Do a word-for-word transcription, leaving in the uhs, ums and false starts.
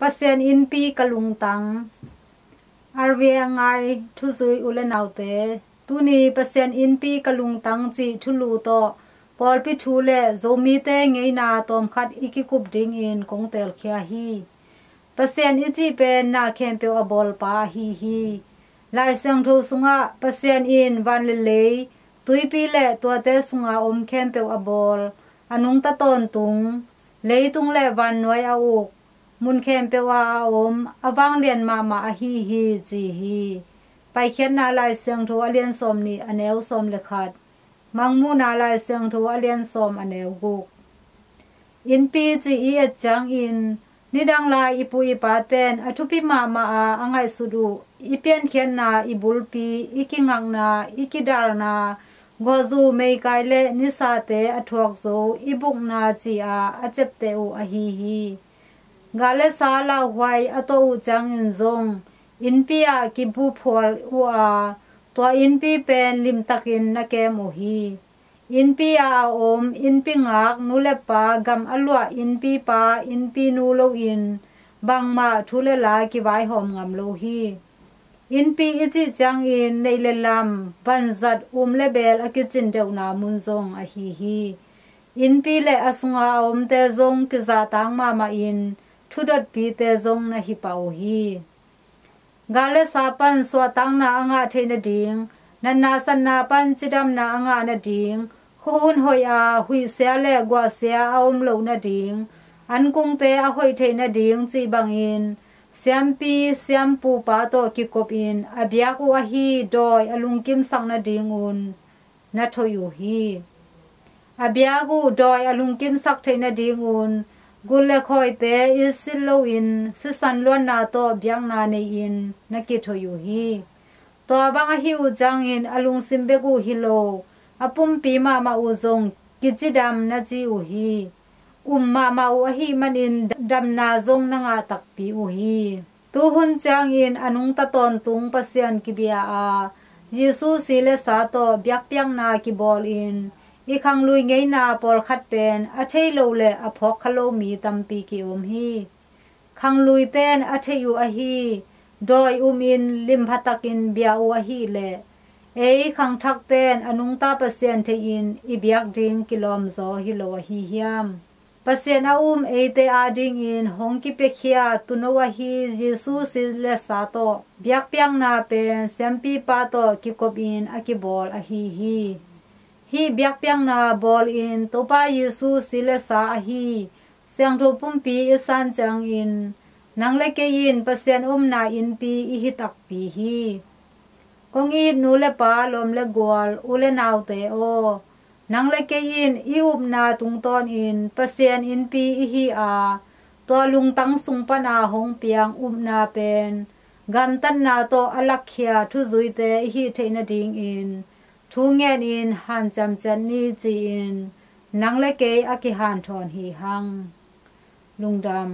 Pasian innpi ka lungtang. R V N I thuzui u le naute, tuni Pasian innpi ka lungtang cih thulu tawh pawlpi thu le Zomite ngeina tawmkhat i kikup dingin kong telkhia hi. Pasian i cih pen na khempeuh a bawlpa ahi hi. Lai Siangtho sungah Pasian in van le lei, tuipi le tuate sunga om khempeuh a bawl, a nungta tawntung, leitung le vannuai a uk, mun khempeuh ah a om, a vanglian mahmah ahi hi, ci hi. Paikhiatna Lai Siangtho a lian sawm nih, a neu sawm le khat. Mangmuhna Lai Siangtho a lian sawm, a neu guk. Innpi cih i et ciangin, nidang lai i pu i paten a thupi mahmah a a ngaihsut uh, i piankhiatna, i bulpi, i kingakna, i kidalna, guahzu, meikai le nisate a thuakzo, i bukna ci-a a ciapteh uh ahi hi. Gal le sa lauhuai a tuah uh ciangin zong, innpi ah kibuphual uh a, tua innpi pen limtakin na kem uh hi. Innpi ah a om, innpi ngak, nu le pa, gam a luah innpipa, innpinu loin bangmah thu le la kivaihawm ngam lo hi. Innpi i cih ciangin neih le lam, vanzat, um le beel a kicin deuhna mun zong ahi hi. Innpi le a sunga a omte zong kizahtak mahmahin thudotpite zong na hi pah uh hi. Gal le sa pan suahtakna a ngah theih nading, natna satna pan cidamna a ngah nading, khuahun hoih a huihsia le guahsia a om loh nading, ankungte a hoih theih nading cih bangin, siampi siampupa tawh kikopin a biak uh ahi dawi a lungkimsak nadingun na thoih uh hi. A biak uh dawi a lungkimsak theih nadingun, gul le khawite i silh loin sisan luatna tawh biakna nei-in na kithoih uh hi. Tua bang ahi uh ciangin a lungsim bek uh hi lo, a pumpi mahmah uh zong kicidam na ci uh hi. Um mahmah uh ahih manin damna zong na ngah takpi uh hi. Tuhun ciangin a nungta tawntung Pasian kibia a, Jesu si le sa tawh biakpiakna kibawlin, i khanglui ngeina pawlkhat pen a thei lo le a phawkkha lo mi tampi ki-om hi. Khangluiten a theih uh ahi dawi umin limpha takin bia uh ahih leh, ei khangthakten a nungta Pasian theihin i biak ding kilawmzaw hi lo ahi hiam? Pasian a um eite adingin hong kipiakhia tuuno ahi Jesu si le sa tawh biakpiakna pen siampipa tawh kikopin a kibawl ahi hi. Hih biakpiakna bawlin Topa Jesu si le sa ahi siangtho pumpi i san ciangin, nang le kei in Pasian omna innpi i hi takpi hi. Kong it nu le pa, lawm le gual, u le naute aw, nang le kei in i upna tungtawnin Pasian innpi i hi a, tua lungtang sung pana hong piang upna pen gamtatna tawh a lakkhia thuzuite i hih theih nadingin thu ngenin hanciam ciat ni ci-in nang le kei a kihanthawn hi hang. Lungdam.